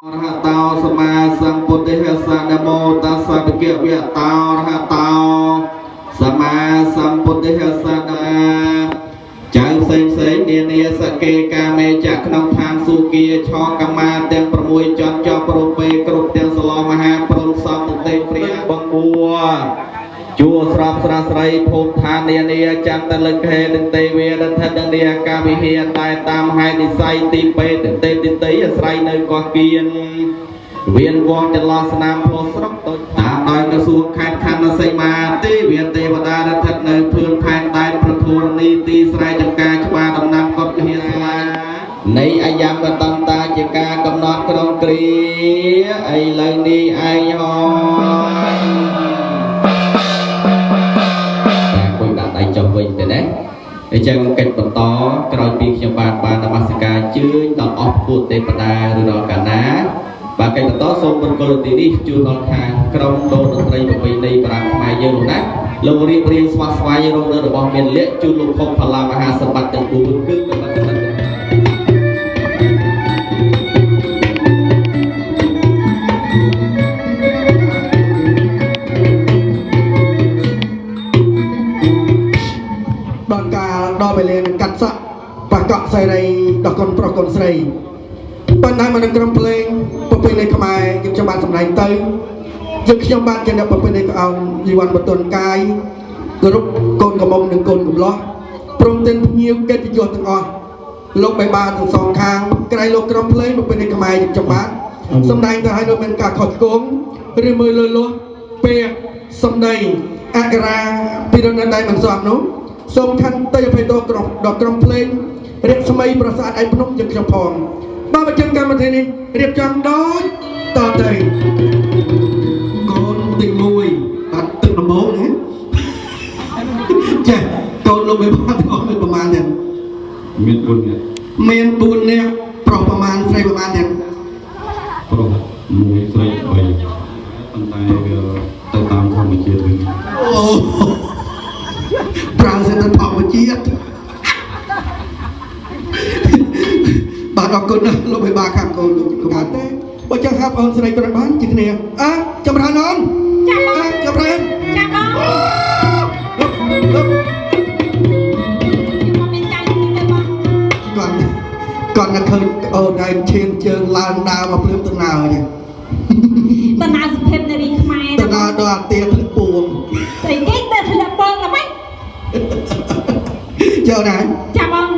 រហតោសម្មាសម្ពុទ្ធស្សៈនមោតស្សៈភគវៈតោរហតោសម្មាសម្ពុទ្ធស្សៈណាចៅផ្សេងផ្សេងនានាសកេកាមេចៈក្នុងឋានសុគាឆកម្មាទាំង6ចន់ចប់រូបេគ្រប់ទាំងសឡមហាព្រំសំទេព្រាបងបួជួស្របស្រះស្រីភូមិឋាននានាចន្ទលិខេនិងទេវាដថិតនឹងនាកាវិហាតែតាមហេតុនិស័យទីពេតទេទីទីអាស្រ័យនៅកោះគៀនវៀនវងចន្លោះស្នាមផ្លោះស្រុកតូចតាមដោយក្រសួងខេត្តខណ្ឌសីមាទេវាទេវតាដែលស្ថិតនៅភឿនផែនដែនប្រធូរនីទីស្រែចំការច្បារដំណាំកត់វិហារស្លានៃអាយមតន្តាជាការកំណត់ក្នុងគ្រាឥឡូវនេះឯងហតែគួយដាក់ដៃចុះវិញទៅណាអញ្ចឹងកិច្ចបន្តក្រោយពីខ្ញុំបាននមស្ការជើញដល់អស់ពួកទេវតាឬដល់កាលណាបាទកិច្ចបន្តសូមប្រគល់ទីនេះជូនដល់ខាងក្រុមដូតន្ត្រីប្រពៃណីប្រាខ្មែរយើងនោះណាលោករៀបរៀងស្វាស្វែងរកនៅរបស់មានលក្ខជូនលោកខុមផល្លាមហាសម្បត្តិទាំង4គឺកម្រិត ដល់កាលដល់វេលានឹងកាត់សក់បាកក់សេរីដល់កូនប្រុសកូនស្រីប៉ុន្តែមកនឹងក្រុមភ្លេងប្រពៃណីខ្មែរយើងខ្ញុំបានសម្ដែងទៅយើងខ្ញុំបានជាអ្នកប្រពៃណីក្អោនយីវ៉ាន់បតុនកាយគោរពកូនកំមុំនិងកូនកំលោះព្រមទាំងភ្ញៀវកិត្តិយសទាំងអស់លោកបេបាទាំងសងខាងក្រៃលោកក្រុមភ្លេងប្រពៃណីខ្មែរយើងខ្ញុំបានសម្ដែងទៅឲ្យលោកមានការខុសឆ្គងឬមើលលុះពេកសម្ដីអក្សរាពីរនៅដៃមិនសមនោះសូមខន្តីអភ័យទោសក្រុមដល់ក្រុមភ្លេងរស្មីប្រាសាទឯភ្នំយើងខ្ញុំផងបាទបញ្ចឹងកម្មវិធីនេះរៀបចំដោយតទៅកូនទី1បាទទឹកដំបូងណាចេះកូនលោកមេបាទាំងអស់មានប្រមាណទេ មាន4នាក់ មាន4នាក់ប្រុសប្រមាណស្រីប្រមាណទេ ប្រុស1ស្រី3ប៉ុន្តែវាទៅតាមធម្មជាតិវិញ អូប្រាំសិនទៅធម្មជាតិបាទអរគុណណាស់លោកបេបាខាងកូនលោកកបានទេបើចឹងហាប់អូនស្រីគាត់បានជាគ្នាអើចម្រើនអូន ចាបង អើចម្រើន ចាបង លោក ខ្ញុំមានចៅទេបង គាត់គាត់នៅឃើញអូនឯងឈានជើងឡើងដើរមកភ្លាមទៅណាហើយ តណាសុភាពនារីខ្មែរ ទៅណាដល់អាទាធ្លាក់ពួង ស្អីគេទៅធ្លាក់ពងល្មិច ចើណា ចាបង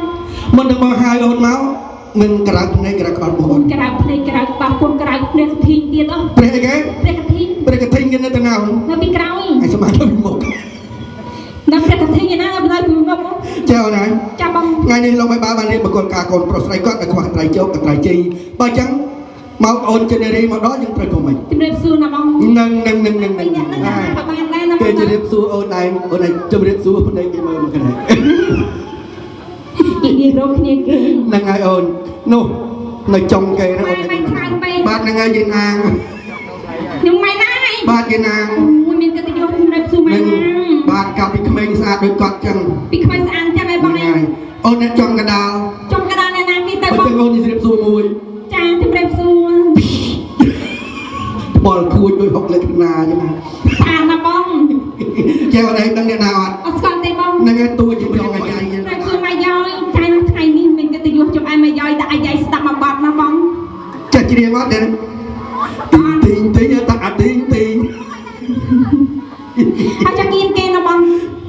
មុននឹងមកហៅអូនមកមិនក្រៅភ្នែកក្រៅក្បាលបង ក្រៅភ្នែកក្រៅបាសពុំក្រៅភ្នែកកធីងទៀតអូ ព្រះអីគេ ព្រះកធីង ព្រះកធីងគេនៅទៅណាអូន នៅពីក្រោយ ឯងស្មានទៅពីមុខ នៅព្រះកធីងឯណានៅពីមុខ ចើណា ចាបង ថ្ងៃនេះលោកមិនបានរៀបបកលការកូនប្រុសស្រីគាត់តែខ្វះត្រៃជោគត្រៃជ័យបើអញ្ចឹងមកអូនជានារីមកដល់យើងត្រូវធ្វើម៉េច ជំរាបសួរណាបង នឹងនឹងនឹងនឹង ពីអ្នកនឹង នឹង ក៏បានដែរណាបង គេជម្រាបសួរអូនឯងអូនឯងជម្រាបសួរអូនឯងគេមើលមកគ្នា គេនិយាយរកគ្នាគេ ហ្នឹងហើយអូននោះនៅចុងគេណាអូន ម៉ែខ្លាំងពេក បាទហ្នឹងហើយយាយណាង ខ្ញុំម៉ែណាហើយ បាទយាយណាង អូយមានកិត្តិយសជំរាបសួរម៉ែ នឹង ណា បាទកាលពីក្មេងស្អាតដូចគាត់ចឹង ពីក្មេងស្អាតចឹងហើយបង ហ្នឹងហើយអូនអ្នកចំកដាល ចុងកដាលអ្នកណាគេទៅបង បើចឹងអូនជម្រាបសួរមួយ ចាជំរាបសួរ បលខួចដូចហុកលក្ខណាចឹងណា ស្អាតណាស់បង ចេះអូនឯងដឹងអ្នកណាអត់ អត់ស្គាល់ទេបង ហ្នឹងហើយតួជាចង់អាយ៉ៃ ជំរាបសួរម៉ែយាយចាយថ្ងៃនេះមានកិត្តិយសជុំឯម៉ែយាយដាក់អាយាយស្ដាប់មកបាត់ណាបង ចេះច្រៀងអត់ទេទីងទីងទីងតាអាទីងទីង ហើយចាគៀនគេណាបង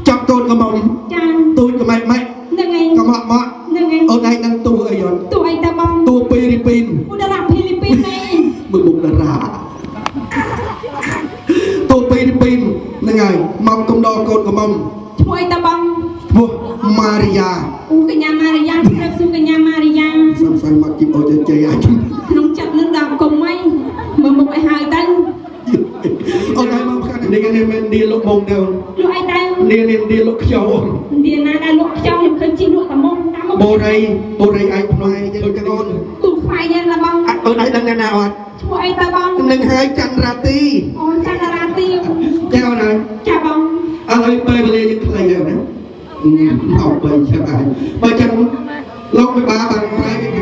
ចាប់កូនកំមុំ ចា ទូចកំម៉ែម៉ែ នឹងឯង កំមកមក នឹងឯង អូនឯងដឹងតួអីអត់ ទូអីតើបង តួពីរីពីន ឧតារាភីលីពីនឯង មើលមុខតារាតួពីរីពីនហ្នឹងហើយមកកំដរកូនកំមុំ ឈ្មោះអីតើបង ឈ្មោះម៉ារីយ៉ា អូកញ្ញាម៉ារីយ៉ាជំរាបសួរកញ្ញាម៉ារីយ៉ា សំសាយមកជីបអូនជ័យអាច ក្នុងចិត្តនឹងដល់គុំហីមើលមុខឲ្យហើយទៅ អូនឯងមកខាងនេះនេះមិនឌីលោកមុងទេអូន លក់អីទៅ នេះនេះឌីលោកខ្យល់អូន ឌីណាដែរលក់ខ្យងខ្ញុំឃើញជីលក់តែមុខតាមមុខ បូរីបូរីឯងភ្នំដូចកូន ទូខ្វាយយ៉ាងណាបង អូនឯងដឹងអ្នកណាអត់ ឈ្មោះអីតើបង នឹងហើយចន្ទរាទី អូនចន្ទរាទី ចេះអូនហើយ ចាបង ឥឡូវពេលវេលាយើងខ្លីហើយណាមកបីចឹងហើយបើចឹងលោកមិនបានបានប្រែ ចា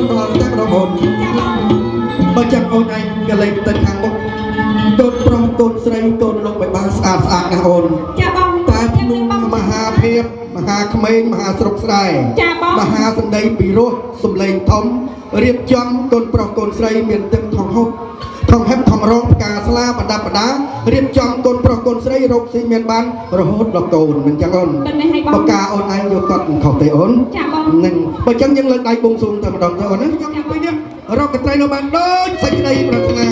ដល់តែម្ដងអូន ចាបង បើចឹងអូនឯងក៏លេងទៅខាងមុខកូនប្រុសកូនស្រីកូនលោកបិបាលស្អាតស្អាតណាស់អូន ចាបង តែភ្នំមហាភាពមហាក្មេងមហាស្រុកស្រែ ចាបង មហាសម្ដីពីរោះសំលេងធំរៀបចំកូនប្រុសកូនស្រីមានទឹកថងហូបថងហឹបថងរងផ្កាស្លាប្រដាប់ប្រដារៀបចំកូនប្រុសកូនស្រីរកស៊ីមានបានរហូតដល់កូនមិនចឹងអូន តែនេះឲ្យបង បកាអូនឯងយកកត់មិនខុសទេអូន ចាបង នឹងបើចឹងយើងលើកដៃបួងសួងតែម្ដងទៅអូនណាខ្ញុំពីនេះរកកត្រីនៅបានដូចសេចក្តីប្រាថ្នា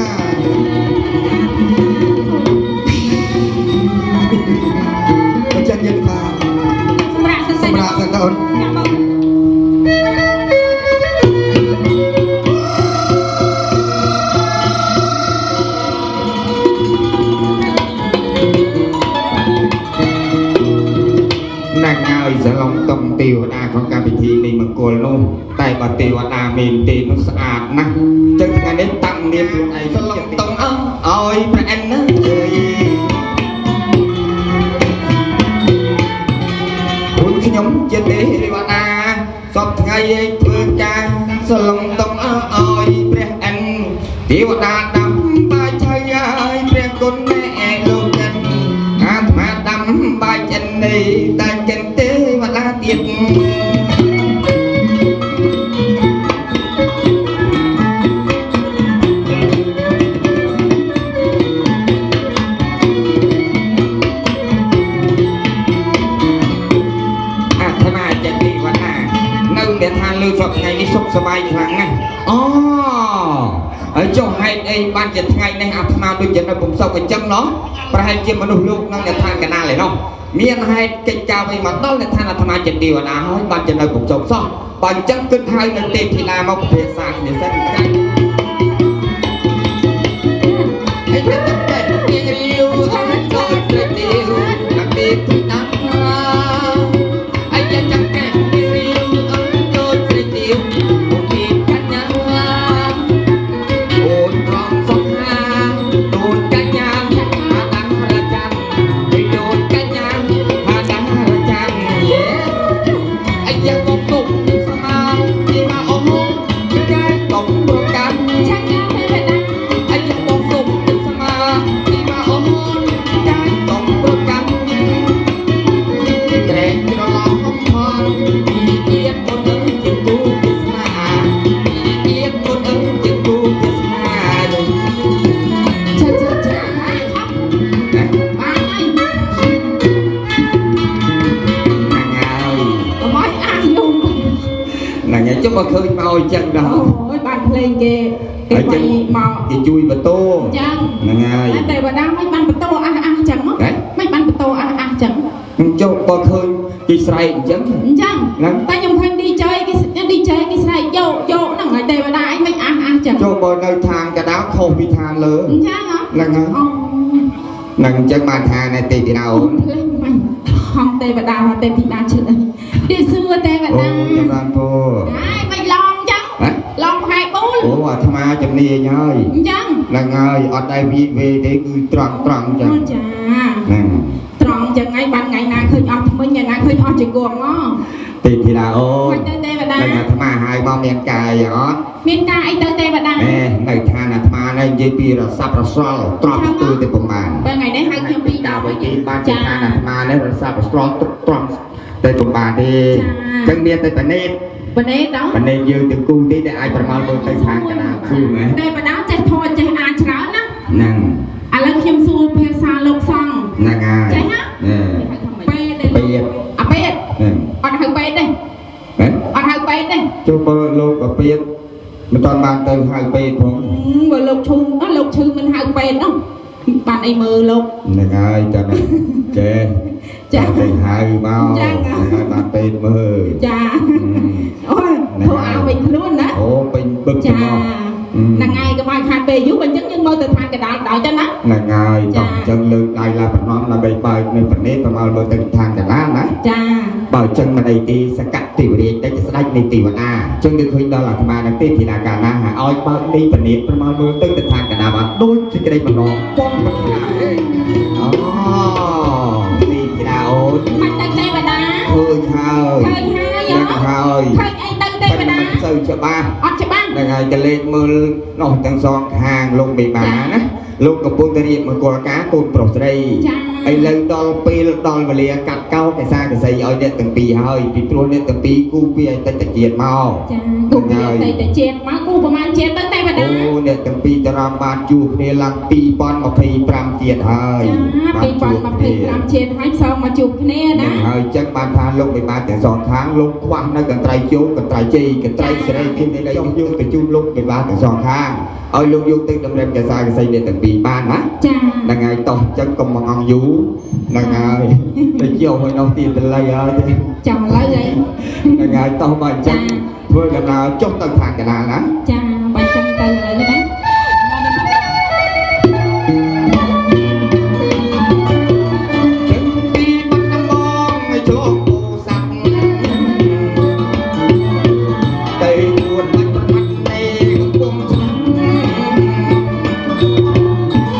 បើចឹងយើងថា សម្រាប់សិន សម្រាប់សិនទៅអូន ចាបង ណាស់ហើយសឡុងតុងទេវតាក្នុងកម្មវិធីនៃមង្គលនោះតែបើទេវតាមានទេនោះស្អាតណាស់ចឹងថ្ងៃនេះតាំងនាមខ្លួនឯងសឡុងតុងអើឲ្យព្រះអិនណាអើយគុណខ្ញុំជាទេវតាសពថ្ងៃឯងធ្វើការសឡុងតុងអើឲ្យព្រះអិនទេវតាដាំបាយឆៃឲ្យព្រះគុណណែលោកចិនអាត្មាដាំបាយចិននេះតែចិនទេវតាទៀត អាត្មាចេតិវតានៅដែលថាលើសពថ្ងៃនេះសុខសប្បាយខ្លាំងណាស់អូហើយចុះហេតុអីបានជាថ្ងៃនេះអាត្មាដូចជានៅពុំសុខអញ្ចឹងណោះប្រហែលជាមនុស្សលោកនឹងដែលឋានកណាលឯណោះមានហេតុកិច្ចការអ្វីមកដល់នៅឋានអាត្មាចេតិវតាហើយបានជានៅពុំសុខសោះបើអញ្ចឹងគិតហើយនៅទេពធីតាមកពិភាក្សាគ្នាសិនចា៎ហើយទៅតែទៀងរាវអត់ដូចព្រះទេវណាទេពធីតា អាយ៉ាចាំកែរាវអត់ដូចព្រះទេវអូទេពកញ្ញាអូនត្រង់សុខាដូនកញ្ញាហាដាំរច័ន្ទពីដូនកញ្ញាហាដាំរច័ន្ទយេអាយ៉ាកុំទុកស្មាពីមកអូកែកុំប្រកាន់ ចាចាទេវតា អាយុបងសុខស្មាពីមកអូនចាយកុំប្រកាន់ក្រែងក្រឡំផលពីទៀតមុននឹងជាគូវាសនាពីទៀតមុននឹងជាគូវាសនា ចាចាចាបានហើយ ហ្នឹងហើយក ុំឲ្យអាយំ ហ្នឹងហើយចុះបើឃើញមកអញ្ចឹងដល់ អូយបានភ្លេងគេគេវាយមក គេជួយបន្ទោ ចឹង ហ្នឹងហើយ តែទេវតាមិនបានបន្ទោអះអះចឹងមកមិនបានបន្ទោអះអះចឹង ចុះបើឃើញគេស្រែកអញ្ចឹង អញ្ចឹង ហ្នឹង តែខ្ញុំឃើញ DJ គេ DJ គេស្រែកយកយកហ្នឹងហើយទេវតាអញមិនអះអះចឹង ចុះបើនៅឋានកដាលខុសពីឋានលើ អញ្ចឹងហ៎ ហ្នឹងហើយ អូ ហ្នឹងអញ្ចឹងបានថាណែទេទីណាអូន ភ្លេងមិនហំទេវតាមកទេពធីតាឈឹកអីទីសួរទេវ អូ តា ចម្រើនពរ ហើយមិនឡងចឹង ហ៎ ឡងផែប៊ូល អូអាត្មាជំនាញហើយ អញ្ចឹង ហ្នឹងហើយអត់ដែលវីវេទេគឺត្រង់ត្រង់ចឹង អូចា ហ្នឹង ត្រង់ចឹងហើយបានថ្ងៃណាឃើញអស់ថ្មិញថ្ងៃណាឃើញអស់ជង្គង់ហ៎ ទេធីតាអូន មិនទៅទេវតា ហ្នឹងអាត្មាហើយមកមានកាយអត់ មានការអីទៅទេវតា ណែនៅឋានអាត្មានេះនិយាយពីរស័ព្ទរសល់ត្រង់ស្ទើរតែប្រមាណ បើថ្ងៃនេះហៅខ្ញុំពីរដង កាវិញទីបានជាឋានអាត្មានេះរស័ព្ទរសល់ត្រង់តែប្រមាណទេអញ្ចឹងមានតែបណេត បណេត បណេតយើងទាំងគូទេដែលអាចប្រមាណមើលទៅឋានកណាគូមែន ទេវតាចេះធម៌ចេះអានច្រើនណា ហ្នឹង ឥឡូវខ្ញុំសួរភាសាលោកសង្ឃ ហ្នឹងហើយ ចេះណា ណែ ពេទ្យទេអាពេទ្យ ហ្នឹង អត់ហៅពេទ្យទេ ហ៎ អត់ហៅពេទ្យទេ ចូលបើលោកប្រពៀតមិនតាន់បានទៅហៅពេទ្យផង បើលោកឈឺអត់លោកឈឺមិនហៅពេទ្យនោះបានអីមើលលោក ហ្នឹងហើយចា៎ចេះ ចា ទៅហៅមក ចា ហ្នឹងហើយបានពេទ្យមើល ចាអូយធ្វើឲ្យវិញខ្លួនណា អូពេញបឹក ចា ទាំងអស់ ហ្នឹងហើយកុំឲ្យខាតពេលយូរបើអញ្ចឹងយើងមកទៅឋានកដាលដល់ទៅណា ហ្នឹងហើយ ចា តោះអញ្ចឹងលើកដៃឡាប្រណម្យដើម្បីបើកនៅប្រណិតប្រមាលមើលទៅឋានកដាលណា ចា បើអញ្ចឹងមិនអីទេសកតិវរាជដែលជាស្ដេចនៃទេវតាអញ្ចឹងគេឃើញដល់អាត្មានឹងទេធីតាកាលណាឲ្យបើកនៃប្រណិតប្រមាលមើលទៅទៅឋានកដាលបានដូចសេចក្តីបំណងប៉ុនប្រាថ្នាឯងអូទេធីតាអូន មិនទៅទេវតា ឃើញហើយ ឃើញហើយ ដឹងហើយ ឃើញអីទៅទេ ទេវតា មិនសូវច្បាស់ អត់ច្បាស់ ហ្នឹងហើយកលេចមើលនោះទាំងសងខាងលោកមេបាណាលោកកំពុងតែរៀបមង្គលការកូនប្រុសស្រីឥឡូវដល់ពេលដល់វេលាកាត់កោកសាកសីឲ្យអ្នកទាំងពីរហើយពីព្រោះអ្នកទាំងពីរគូពីឲ្យតិចតិចមក ចាគូពីតិចតិចមកគូប្រហែលជាតិទៅទេវតា អូអ្នកទាំងពីរតរំបានជួបគ្នាឡើង2025ជាតិហើយ ចា2025ជាតិហើយផ្សងមកជួបគ្នាណា ហើយចឹងបានថាលោកមេបាទាំងសងខាងលោកខ្វះនៅកន្ត្រៃជោកន្ត្រៃជ័យកន្ត្រៃសេរីភាពនេះចង់យកទៅជូនលោកមេបាទាំងសងខាងឲ្យលោកយកទៅតម្រឹមកសាកសីអ្នកទាំងពីរបានណា ចា ហ្នឹងហើយតោះចឹងកុំមកអង្គយូរហ្នឹងហើយទៅយកឲ្យនោះទីតលៃហើយទេ ចាំឥឡូវអី ហ្នឹងហើយតោះបើអញ្ចឹងធ្វើដំណើរចុះទៅឋានកណ្ដាលណា ចាបើចឹងទៅឥឡូវណា ចឹងពីបាត់ដំបងឲ្យឆ្លងពោធិ៍សាត់ទៅជួនបាច់ប្រមាត់នៃកំពង់ឆ្នាំ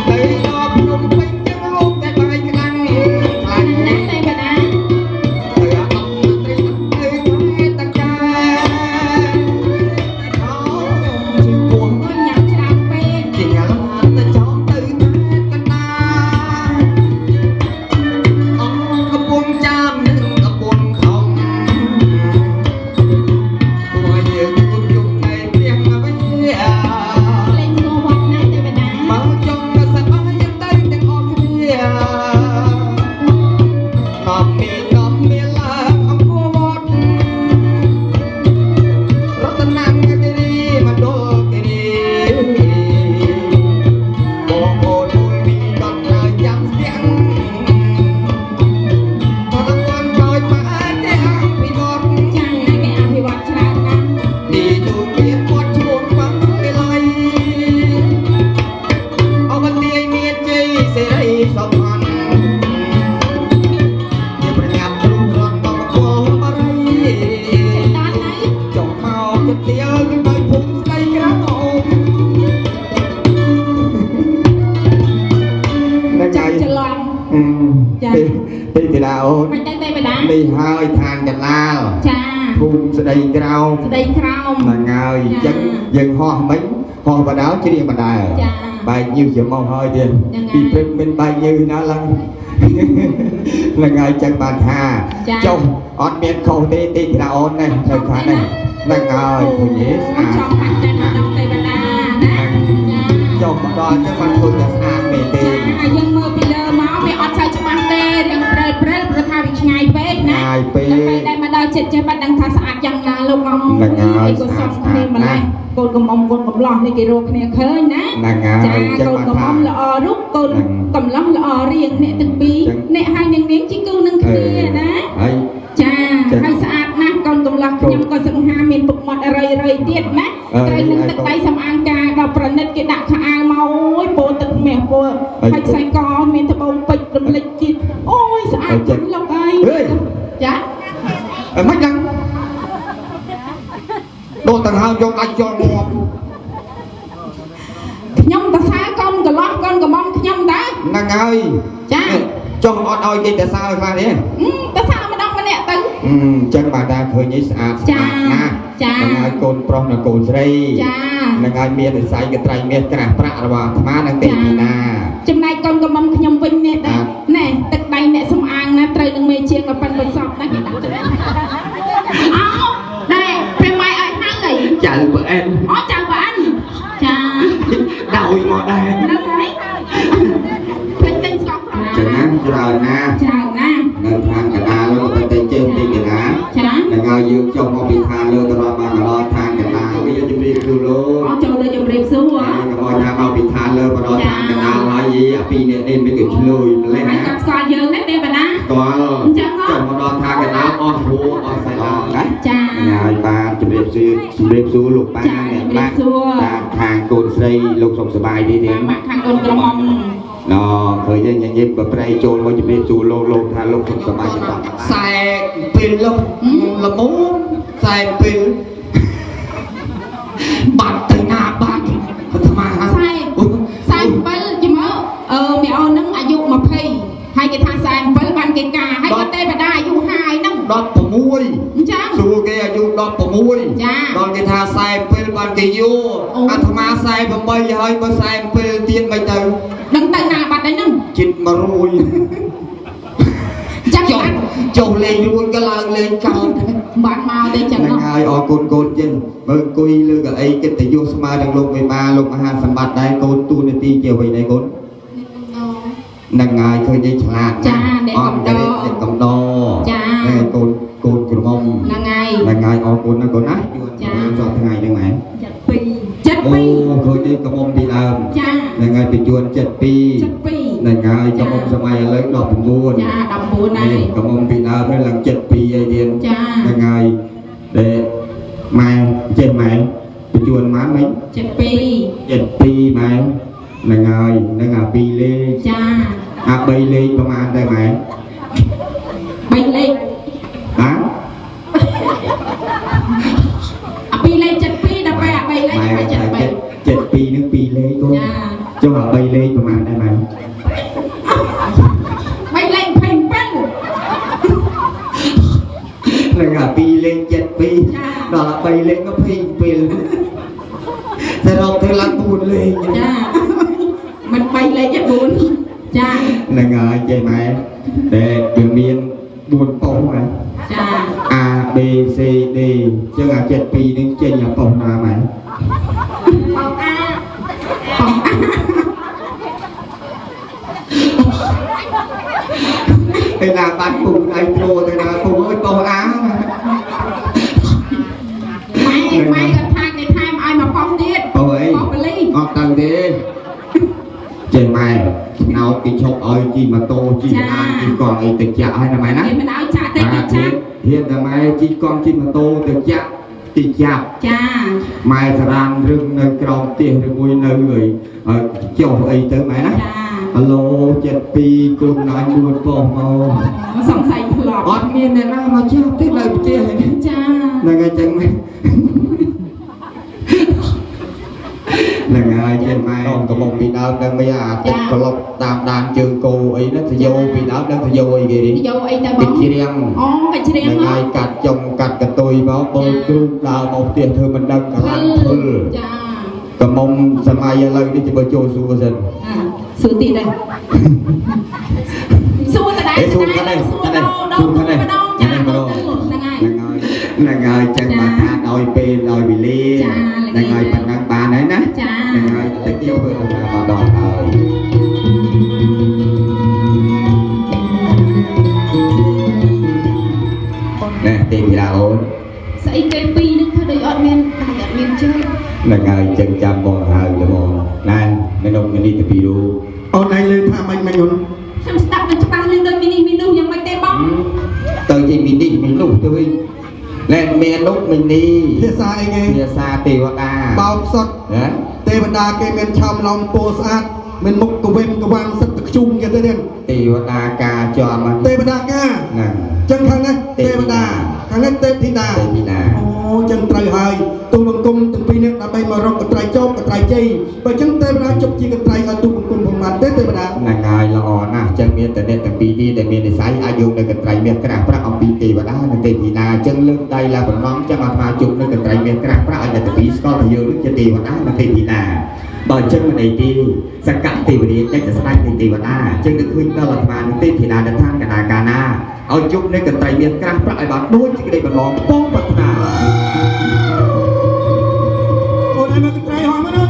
ទៅដល់ភ្នំពេញចឹងលោកតែបាយក្តាំងខ្លាញ់ ណាទេវតា ទៅអត់ត្រីទៅខែតកែខោជាពង អូញ៉ាំច្រើនពេក ជាញ៉ាំទៅចោមទៅខែកណ្ដាលអង្គកំពុងចាំនឹងកំពុងខំពួកយើងគុំយំនៃព្រះវិហា លេងស្គាល់វត្តណាទេវតា មកចង់សប្បាយទៅទាំងអស់គ្នានាំមាននាំមានឡើងអង្គរវត្តរតនគិរីមណ្ឌលគិរីបងប្អូនមូលមីកត់ហើយចាំស្ទាក់តរតនក្រោយមកគេអភិវឌ្ឍ ចាគេអភិវឌ្ឍច្រើនណាស់ នេះទូមានវត្តឈ្មោះបាំងវិល័យអវន្ទាយមានជ័យសេរីសុផាន់ជាប្រញាប់គ្រូរត់បងកលបរិយ ចិត្តដល់ហើយ ចុះមកចិត្តទៀលនៅភូមិស្ដីក្រោមនឹង ចាំ ហើយ ច្រឡំ ទីទីឡាអូន មិនទៅទេវតា នេះហើយឋានកណ្ដាល ចា ភូមិស្ដីក្រោម ស្ដីក្រោម ហ្នឹងហើយអញ្ចឹងយើងហោះមិញហោះបដាជ្រៀងបដា ចា បែកញើសជាមកហើយទៀត ហ្នឹងហើយ ពីព្រឹកមិនបែកញើសណាឡើងហ្នឹងហើយអញ្ចឹងបានថា ចា ចុះអត់មានខុសទេទីក្រាអូននេះនៅខាងនេះហ្នឹងហើយឃើញទេស្អាត ចំបាច់តែម្ដងទេវតាណាចា ចុះមកដល់អញ្ចឹងបានឃើញតែស្អាតមែនទេ ចាយើងមើលពីលើមកវាអត់សូវច្បាស់ទេរៀងព្រិលព្រិលព្រោះថាវាឆ្ងាយពេកណា ឆ្ងាយពេក ដល់ពេលដែលមកដល់ចិត្តចេះបាត់ដឹងថាស្អាតយ៉ាងណាលោកអ ហ្នឹងហើយ អីក៏សុំគ្នាម្លេះកូនកំមុំកូនកំឡោះនេះគេរកគ្នាឃើញណា ហ្នឹងហើយ ចា អញ្ចឹង កូន បានថា កំមុំល្អរូបកូន ហ្នឹង កំឡោះល្អរាងអ្នកទាំងពីរ ចឹង អ្នកហើយនឹងនាងជាគូនឹងគ្នាណា ហើយ ចា ចឹង ហើយស្អាតណាស់កូនកំឡោះខ្ញុំក៏សង្ហាមានពុកមាត់អរិយរយទៀតណា អើយ ត្រូវនឹងទឹកដៃសំអាងការដល់ប្រណិតគេដាក់ខោអាវមកអូយពោទឹកមាសពោ ហើយ ហើយខ្សែកមានត្បូងពេជ្ររំលេចជាតិអូយស្អាត ហើយចឹង ណាស់លោកអើយ ហេ ចា អីមិនដឹងដូរដង្ហើមយកដាច់យកងាប់ ខ្ញុំតសើកូនកន្លោះកូនកំមុំខ្ញុំតើ ហ្នឹងហើយ ចា នេះចុះអត់ឲ្យគេទៅសើខ្លះទេ អឺតសើម្ដងម្នាក់ទៅ អឺចឹងបាទតាឃើញនេះស្អាតស្ ចា អាតណាស់ ចា ហ្នឹងហើយកូនប្រុសនិងកូនស្រី ចា ហ្នឹងហើយមាននិស័យកត្រៃមាសក្រាស់ប្រាក់របស់អាត្មានិងទេពីណា ចំណែកកូនកំមុំខ្ញុំវិញនេះដែរ បាទ ណែទឹកដៃអ្នកសំអាងណាត្រូវនឹងមេជាងប៉ិនប្រសពណាគេដាក់ទៅអោដែរព្រះម៉ែឲ្យហៅអី ចៅប្រអែន អូចៅប្រអិនចា ដោយមកដែរ ហ្នឹងហើយពេញទិញស្កប់ ចឹងណាច្រើនណាស់ ច្រើនណាស់ នៅឋានកណ្ដាលលោកទៅតែចេះទីកណ្ដាល ចា ហ្នឹងហើយយើងចុះមកពីឋានលើទៅដល់បានដល់ឋានកណ្ដាលវាជំរាបសួរលោក អូចូលទៅជម្រាបសួរ ហើយកុំឲ្យថាមកពីឋានលើមកដល់ឋានកណ្ដាលហើយយីអាពីរនេះនេះមិនក៏ឆ្លើយម្លេះ ហើយ ណា គាត់ស្គាល់យើងណាទេវតា ស្គាល់ អញ្ចឹងហ៎ ចុះមកដល់ឋានកណ្ដាលអស់ហួអស់សៃឡងណា ចា ហើយបាទជំរាបសួរជំរាបសួរលោកប៉ា ចា អ្នក ជំរាបសួរ បាទខាងកូនស្រីលោកសុខសប្បាយទេទេ ម៉ាក់ខាងកូនក្រមុំ ណឃើញទេញញឹមបើប្រៃចូលមកជំរាបសួរលោកលោកថាលោកសុខសប្បាយចិត្ត ខ្សែពេលលំលមមខ្សែពេលបាត់ទៅណាបាត់អាត្មា ខ្សែ47ជំរឿអឺមីអូនហ្នឹងអាយុ20ហើយគេថា47បានគេការហើយក៏ទេវតាអាយុ50ហ្នឹង 16 អញ្ចឹង សួរគេអាយុ16 ចា គេថា47បានគេយូរអាត្មា48ហើយបើ47ទៀតមិនទៅ ដឹងទៅណាបាត់ហើយហ្នឹង ជិត100 ចឹង ចុះ បាត់ ចុះលេងរួចក៏ឡើងលេងកោត បាត់មកទេចឹង ហ្នឹងហើយអរគុណកូនចិនមើលអង្គុយលើកៅអីកិត្តិយសស្មើនឹងលោកមេបាលោកមហាសម្បត្តិដែរកូនទូនាទីជាអ្វីដែរកូនហ្នឹងហើយឃើញឯងឆ្លាត ចាអ្នកកំដរ អ្នកកំដរ ចា ហើយកូន កូនក្រមុំ ហ្នឹងហើយ ហ្នឹងហើយអរគុណណាកូនណា ចា សប្តាហ៍ថ្ងៃហ្នឹងម៉ែ 72 អូឃើញនេះក្រមុំពីដើម ចា ហ្នឹងហើយពីជួន72 72 ហ្នឹងហើយក្រមុំសម័យឥឡូវ19 ចា19ហើយ នេះក្រមុំពីដើមនេះឡើង72អីទៀត ចា ហ្នឹងហើយដែលម៉ែចេះម៉ែពីជួនម៉ានមិញ 72 72ម៉ែហ្នឹងហើយហ្នឹងអា2លេខ ចា អា3លេខប្រហែលដែរម៉ែ 3លេខ ហា អា2លេខ72ដល់ពេលអា3លេខ ម៉ែ ទៅ ថា 73 72នឹង2លេខកូន ចា ចុះអា3លេខប្រហែលដែរម៉ែ 3លេខ27 ហ្នឹងអា2លេខ72 ចា ដល់អា3លេខក៏27សរុបទៅឡើង4លេខ ចាមិន3លេខទេ4ចា ហ្នឹងហើយចេះម៉ែតែវាមាន4ប៉ុស្តិ៍ម៉ែ ចា A B C D ចឹងអា72នឹងចេញអាប៉ុស្តិ៍ណាម៉ែ បងអាបងអា ឯណាបានពូដៃត្រូទៅណាពូអើយប៉ុស្តិ៍ A ណា ម៉ែម៉ែគាត់ថាគេថែមឲ្យមកប៉ុស្ទៀត ប៉ុស្តិ៍អី ប៉ុស្បលី អត់ទៅទេចេះម៉ែឆ្នោតគេឈប់ឲ្យជិះម៉ូតូជិះឡានជិះកង់អីទៅចាក់ហើយណាម៉ែណា គេមិនឲ្យចាក់ទេគេចាក់ ហ៊ានតែម៉ែជិះកង់ជិះម៉ូតូទៅចាក់គេចាប់ ចា ម៉ែសារានរឹងនៅក្រោមផ្ទះឬមួយនៅអីហើយចុះអីទៅម៉ែណា ចា ហៅឡូ72គុណណាយ4ប៉ុស្តិ៍មក សង្ស័យធ្លាប់ អត់មានអ្នកណាមកចាប់ទេនៅផ្ទះហ្នឹង ចា ហ្នឹងហើយចឹងម៉ែហ្នឹងហើយចេះម៉ែកំមុំពីដើមនឹងមានអាទឹកក្លុកតាមដានជើងគោអីហ្នឹងសយោពីដើមនឹងសយោអីគេនេះ យកអីទៅប គេ ង ច្រៀង អូកាច្រៀង ហ្នឹង ហ៎ ហើយកាត់ចុងកាត់កតុយមកបើគ្រូដើរមកផ្ទះធ្វើមិនដឹងកន្លងធ្វើ ចា កំមុំសម័យឥឡូវនេះជិះចូលសួរសិន អាសួរទៀតដែរសួរតដែរ អេសួរកណ្ដែរ សួរ កណ្ដែរ ដង សួរកណ្ដែរ ម្ដងចា ម្ដង ហ្នឹងហើយ ហ្នឹងហើយហ្នឹងហើយចឹងបានថាដោយពេលដោយវេលា ចា ហ្នឹងហើយប៉ុណ្ណឹងបានហើយណា ចា ហ្នឹងហើយតិចទៀតធ្វើដំណើរមកដល់ហើយណែទេវីឡាអូន ស្អីគេពីរហ្នឹងធ្វើដូចអត់មានដៃអត់មានជើង ហ្នឹងហើយចឹងចាំបងហើយល្មមណែនៅក្នុងនេះទៅពីរូ អូនឯងលើថាម៉េចមិញអូន ខ្ញុំស្ដាប់មិនច្បាស់លឺដូចមីនេះមីនោះយ៉ាងម៉េចទេបង ទៅជាមីនេះមីនោះទៅវិញណែមាននោះមីនេះ ភាសាអីគេ ភាសាទេវតា បោកសុត ណា ទេវតាគេមានឆោមឡំពោស្អាតមានមុខកវិមកវាំងសិតតខ្ជុំគេទៅទៀត ទេវតាការចំហ្នឹង ទេវតាកា ហ្នឹង ចឹងខាងនេះទេវតាខាងនេះទេពធីតា ទេពធីតា អូចឹងត្រូវហើយទូលបង្គំទាំងពីរនេះដើម្បីមករកកត្រៃចោបកត្រៃជ័យបើចឹងទេវតាជប់ជាកត្រៃឲ្យទូលបង្គំផងបានទេទេវតា ហ្នឹងហើយល្អណាស់ចឹងមានតែអ្នកទាំងពីរនេះដែលមាននិស្ស័យអាចយកនៅកន្ត្រៃមាសក្រាស់ប្រាក់អំពីទេវតានិងទេពធីតាចឹងលើកដៃឡើងបំណងចឹងអាត្មាជុំនៅកន្ត្រៃមាសក្រាស់ប្រាក់ឲ្យអ្នកទាំងពីរស្គាល់ថាយើងនេះជាទេវតានិងទេពធីតាបើអញ្ចឹងមិនអីទេសកៈទេវរាជដែលជាស្ដេចនៃទេវតាចឹងនឹងឃើញដល់អាត្មានិងទេពធីតានៅឋានកណ្ដាលកាលណាឲ្យជុំនៅកន្ត្រៃមាសក្រាស់ប្រាក់ឲ្យបានដូចសេចក្តីបំណងពងប្រាថ្នា អូនឯងមកកត្រៃហោះមកណា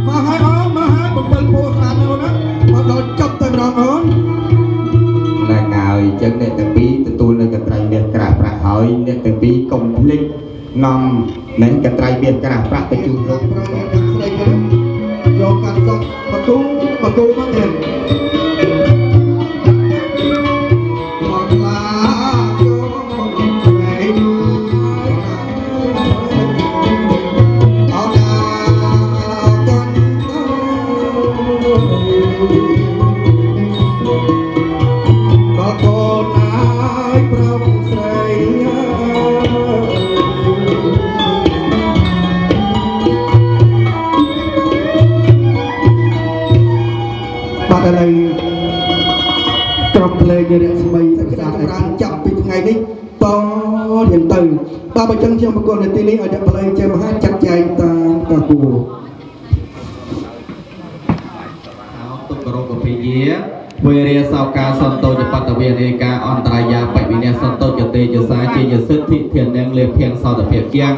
មកហើយអូនមកហើយបំពេញពោស្អាតណាអូនណាមកដល់ចប់តែម្ដងអូន ហ្នឹងហើយអញ្ចឹងអ្នកទាំងពីរទទួលនៅកន្ត្រៃមាសក្រាស់ប្រាក់ហើយអ្នកទាំងពីរកុំភ្លេចនាំណែកន្ត្រៃមាសក្រាស់ប្រាក់ទៅជូនលោក ប្រងទាំងស្រីគេយកកាត់សក់បទូបទូមកទៀតមកឡាកូនថ្ងៃអរកាកាន់ដល់កូនអើយប្រងស្រី បាទឥឡូវក្រុមភ្លេងរស្មីប្រាសាទបានចាប់ពីថ្ងៃនេះតរៀនទៅ បាទបើចឹងខ្ញុំប្រកួតនៅទីនេះឲ្យអ្នកប្លែងចេមហាចាត់ចែងតាមការគួរ ទុក្ករោគភិយាវេរាសោកាសន្តោចបតវេនេកាអន្តរាយាបវិនសន្តោចទេចសាជាយសិទ្ធិធានងលេភៀងសោតភាពជាង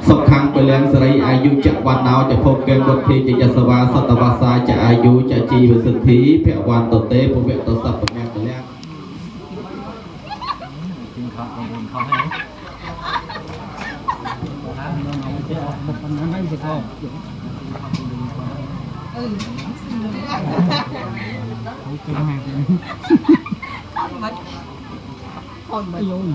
សុខੰពលំសរីអាយុចវណ្ណោចភពកេវុទ្ធិចយសវាសតវសាចអាយុចជីវសិទ្ធិភវន្តតេភវតសពមង្គលំ